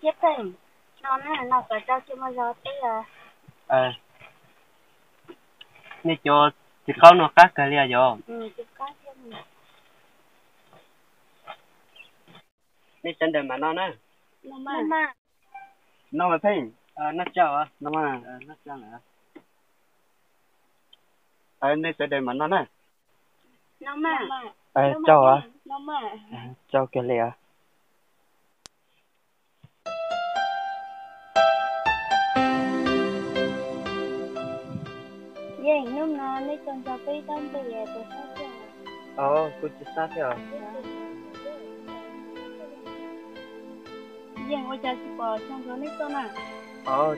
Thiab pheej no na, no kom rau tsis muaj zog teb. Nej cov txiv qaub no qab kawg li yog? Nej sawv daws mam noj na. Noj mas pheej. Noj tsau, noj tsau lawm. Nej sawv daws mam noj na. Tsau, tsau kawg li. Yeej, hnub no nej tso nrog peb dob npe puas sab thiab? Kuv tsis sab thiab. Yeej, ua cas tsis pom tso nrog nej tuaj na?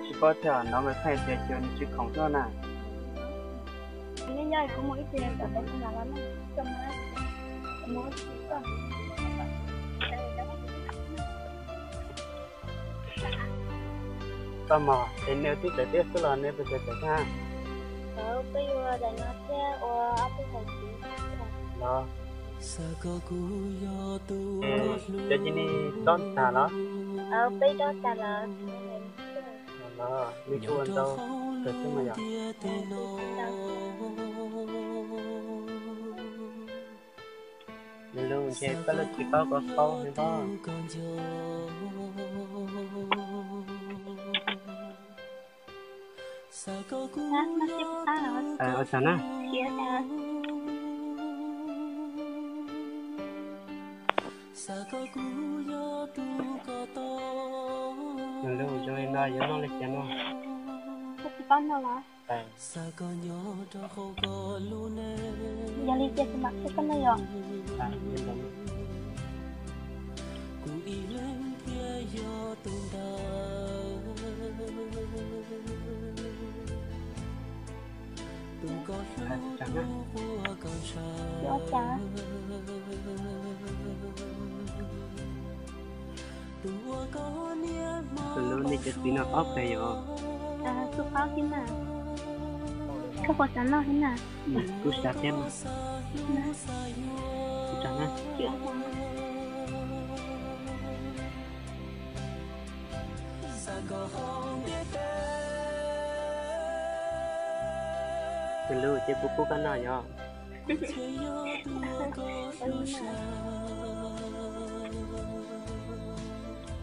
Tsis paub thiab, no mas pheej tias cas nws tsis khoom tuaj na. Nej nyob kuv mus ib pliag kom tau tsis nag los na. Koj mog, es nej twb txawm tiaj xwb los nej puas txawm txawm thiab? Peb ua daim no thiab ua ob peb daim txiv los. Cov cia li dob tag los? Peb dob tag los. Los nej kuj ua ntau kawg xwb mas yog. Nws lub ntshe koj lub txiv qaub koj qaub li npab. Ua tsaug na. Nws lub zoo li no yuav noj li cas no? Koj tsis paub noj los? Yog li cia kuv mam qhia koj noj yom. Ua cas? Tus lub nej cov txiv no qaub kawg yom? Kuv qaub thiab mas. Koj puas xav noj thiab na? Kuv xav thiab mas. Tus lub ces kuv pub koj noj yom.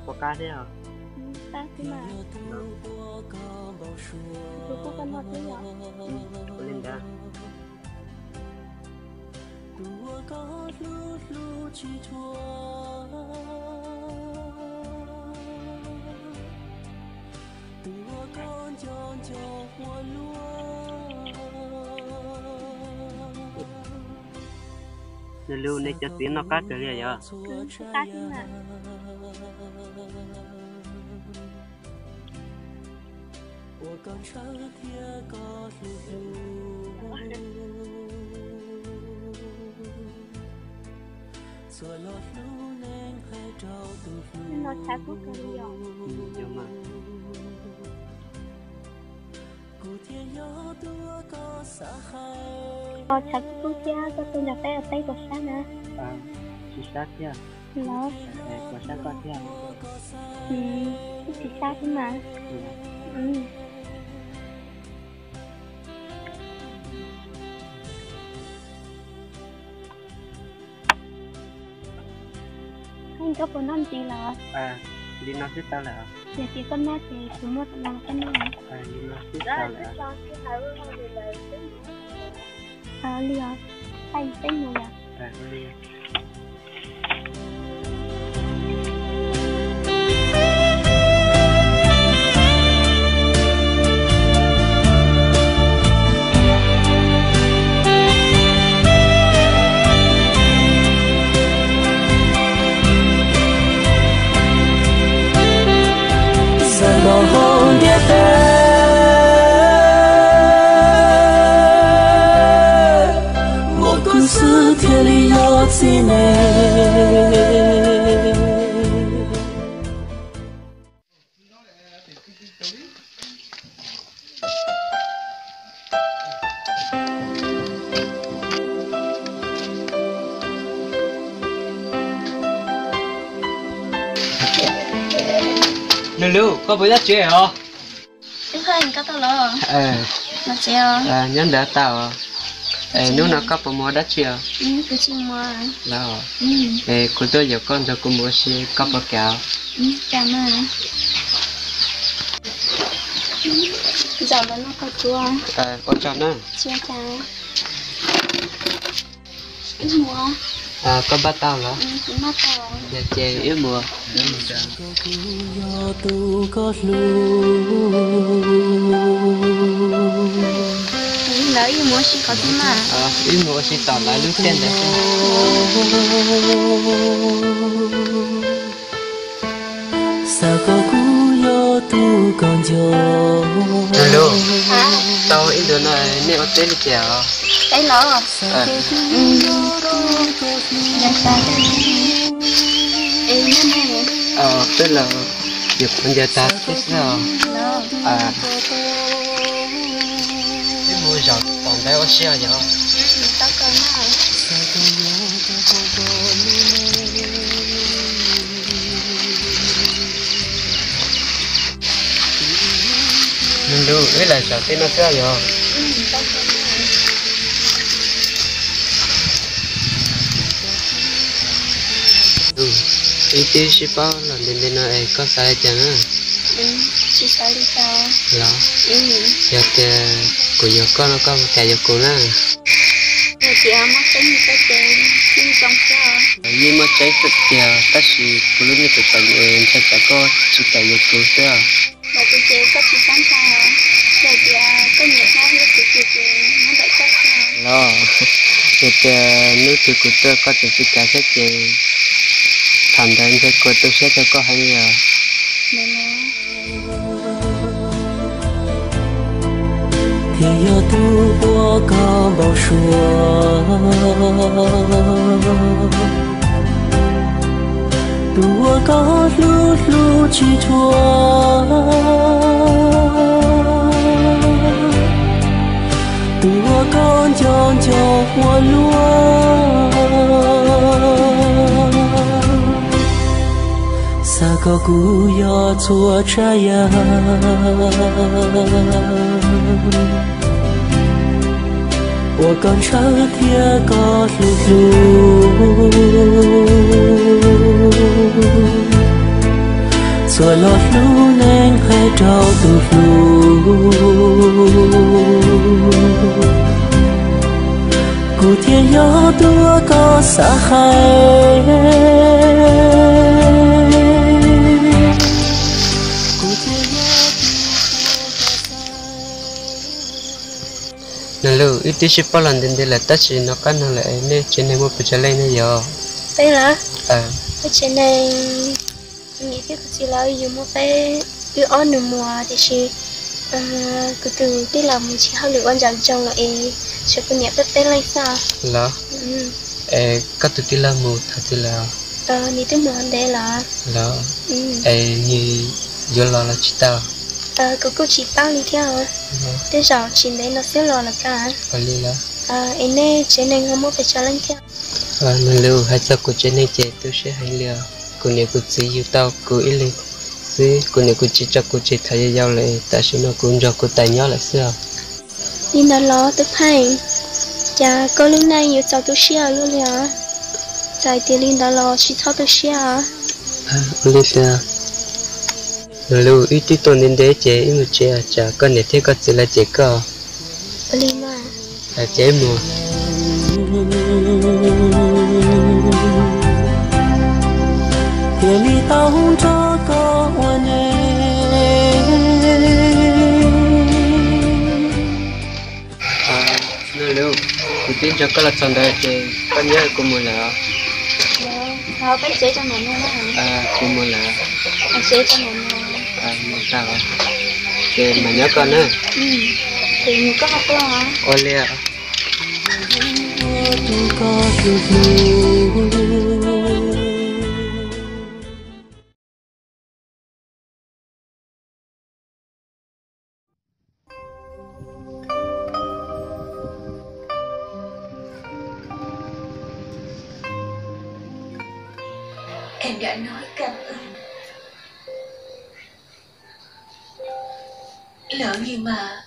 Puas qab thiab? Qab thiab mas. Kuv pub koj noj thiab yom. Ua li ntawd. Nws lub nej cov txiv noj qab kawg li yom? Qab thiab mas. No tshav kub kawg li yom? Tshav kub kub thiab, koj tuaj nrog peb ua teb puas sab na? Tsis sab thiab. Los? Puas sab koj thiab? Tsis sab thiab mas. Koj puas noj ntxiv los? Li no xwb tau lawm. Yog tias koj noj ces kuv muab no koj noj. Li no xwb tau lawm. Li os, peb mus yom. Xav kom hauv ntiaj teb muaj koj xwb thiaj li yog txiv neej. Lub, koj puas nyob tsev os? Nyob ntawd tau. Hnub no koj puas mus dab tsi os? Kuv tuaj yaum koj nrog kuv mus ua si, koj puas kam? Ua tsaug na. Koj npaj tau los? Yog ces wb mus. Wb mus ua si tom lawv lub tiaj ntawd. Xav kom kuv yog tus koj nco. Tau ib ntu no nej ua teb li cas os? Peb los? Peb los yuav qhov ncaws tag xwb os. Peb mus zaum tom ntawd ua si os yog. Nws lus wb lam zaum tej no xwb yog. Wb twb sib paub los ntev ntev no es koj xav li cas na? Los, yog tias kuv yuav koj no koj puas kam yuav kuv na? Yeej muaj tseeb xwb tiag tab sis kuv lub neej tseem txom nyem ntshai tsam koj tsis kam yuav kuv xwb os. Los, yog tias hnub twg kuv tuaj koj tseem tsis kam thiab ces thaum ntawd ntshe kuv tu siab rau koj heev li os. Thiaj yog tus ua koj npau suav, tus uas koj hlub hlub tsis dhuav, tus uas koj nco nco ua luaj. Xav kom kuv yog txhua tsav yam uas koj ntshaw thiab koj hlub hlub. Txhua lo lus neeg hais rau tus hlub, kuv thiaj yog tus uas koj xav hais. Nws lus wb twb sib paub los ntev ntev lawm tab sis nov qab no lawm nej tsev neeg muaj pes tsawg leej ne yog? Peb los? Peb tsev neeg, kuv niam thiab kuv txiv lawv yus muaj peb, wb ob nus muag tiam sis kuv tus tij laug mus tsis hauj lwm ua nram zoov lawm es tshuav kuv niam peb peb leej xwb. Los, es koj tus tij laug mus thaum twg lawm? Nws twb mus ntev lawm. Los, es nws yuav los los tsis tau? Kuv kuj tsis paub li thiab. Tej zaum tsis ntev no xwb los lawm kawg. Es nej tsev neeg ho muaj pes tsawg leej thiab? Nws lus hais txog kuv tsev neeg ces tu siab heev li os. Kuv niam kuv txiv yug tau kuv ib leeg xwb, kuv niam kuv txiv tso kuv tseg thaum yau yau lawm, tam sim no kuv nrog kuv tais nyob lawm xwb os. Li ntawd los Tub Pheej, cas koj lub neej yuav txaus tu siab luaj li os? Txawm tias li ntawd los tsis txhob tu siab os. Ua li tias, lus wb twb tuaj ntev ntev ces wb mus tsev, tsam koj niam thiab koj txiv lawv cem koj. Ua li mas. Ces wb mus. Thiaj li tau nrog koj ua neej. Kuv twb nrog koj los txog ntawd ces koj nyob kuv mus lawm. Kuv mus lawm. Mus tau, ces mam nyob koj na. Ua li. Lỡ như mà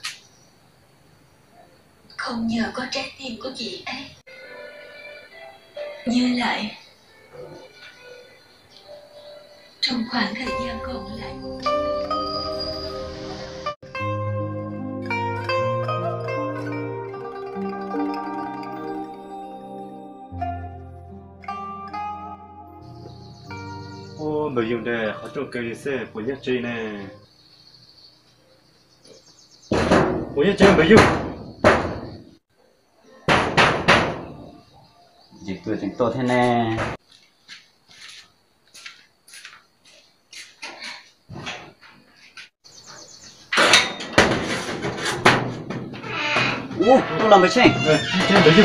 không nhờ có trái tim của chị ấy, như lại trong khoảng thời gian còn lại. Ub, npawg Yug, qhov rooj kaw li xwb puas nyob tsev ne? Puas nyob tsev npawg Yug? Ces kuv tseem tuaj thiab ne. Ub, tuaj los npawg Tsheej. Yog npawg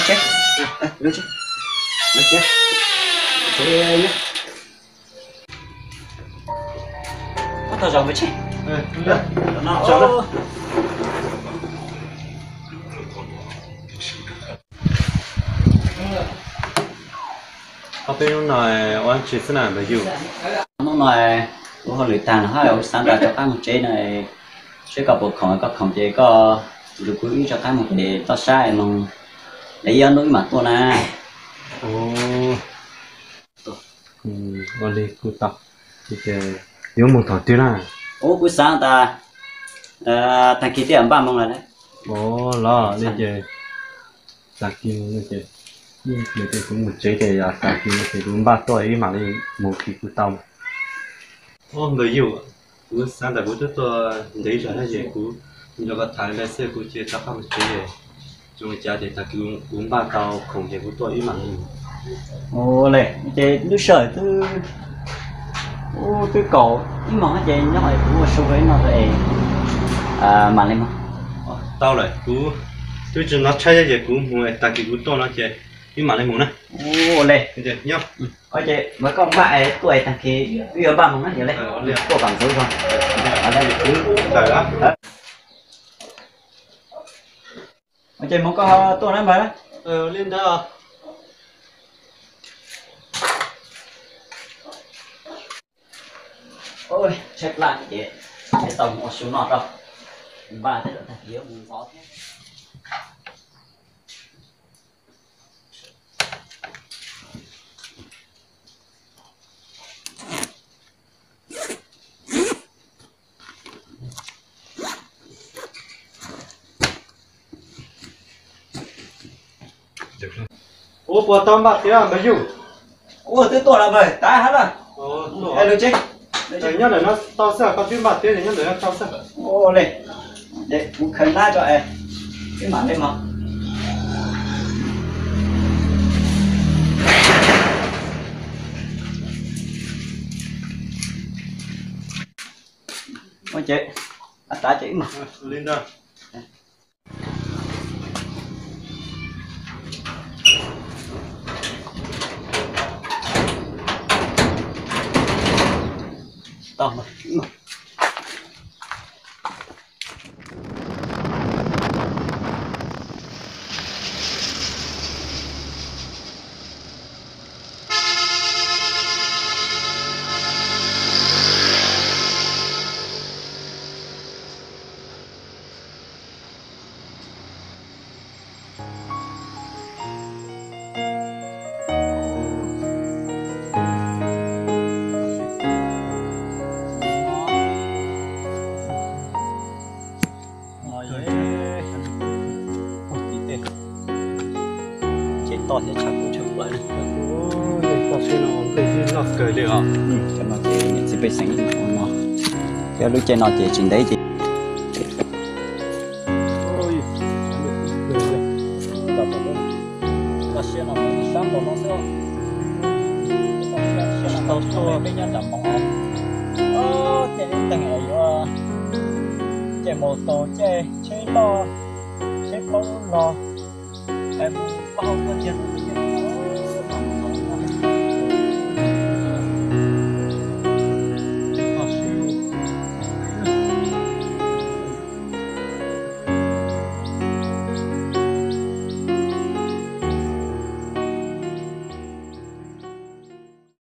Tsheej. Ub, tau zaum npawg Tsheej. Ob peb hnub no ua dab tsi xwb na npawg Yug? Hnub no kuv hauj lwm tag no hab kuv xav nrad rov qab mus tsev no, seb koj puas khoom, koj khoom ces koj nrug kuv wb rov qab mus pem toj sab moog le ib ob hnub wb mam tuaj na. Ua li kuj tau, yuav mus thaum twg na? Ub, kuv xav tas tag kis twb npaj moog lawm. Los li ces tag kis ces kuv mus tsev ces tag kis ces kuv npaj tuaj wb mam li mus kis kuv tau. Ub, npawg Yug, kuv xav tas kuv twb tuaj ntev zog na ces kuv nrog koj tham li ntawd xwb, kuv cia rov qab mus tsev, tsis ua cas ces tag kis kuv npaj tau khoom ces kuv tuaj wb mam li mus. Ua li ces lub sij hawm twb, ub, twb kaum ib moos ces nyob kuv ua su ib noj es mam li mus. Tau lawm, kuv twb tsis hnov tshaib ces kuv mus, tag kis kuv tuaj no ces wb mam li mus na. Ua li, nyob. Ces mas koj npaj es tuaj es tag kis wb yuav npaj mus na, yog li tuaj kom ntxuav zog. Ces mas koj tuaj na npawg. Li ntawd. Tshaib plab ces tau mus ua su noj rau, npaj tej zaum tag kis yuav mus ntxov thiab. Ua puas tau npaj tiab npawg Yug? Ua twb tuaj los npawg, tab hab lawm. Nyob ntawm no tau xwb, koj twb npaj tiab nyob ntawm no tau xwb. Ua li, ces kuv khaws nab tso es wb mam li mus. Ua ces, a tav ces wb mus. Li ntawd. Tsev toj thiab tshav kub tshaj plaws li. Toj siab no nplej twb loj kawg li os. Cov no ces niam txiv pej xeem ua no, thiab lub caij no ces tsis ntev ces toj siab no sab npaum no xwb. Tau tuaj peb nyob nram hmoov, tej lub teeg es yuav caij mus tau caij tsheb loj, tsheb plaub log, es mus pab hauv tuaj ntsia lub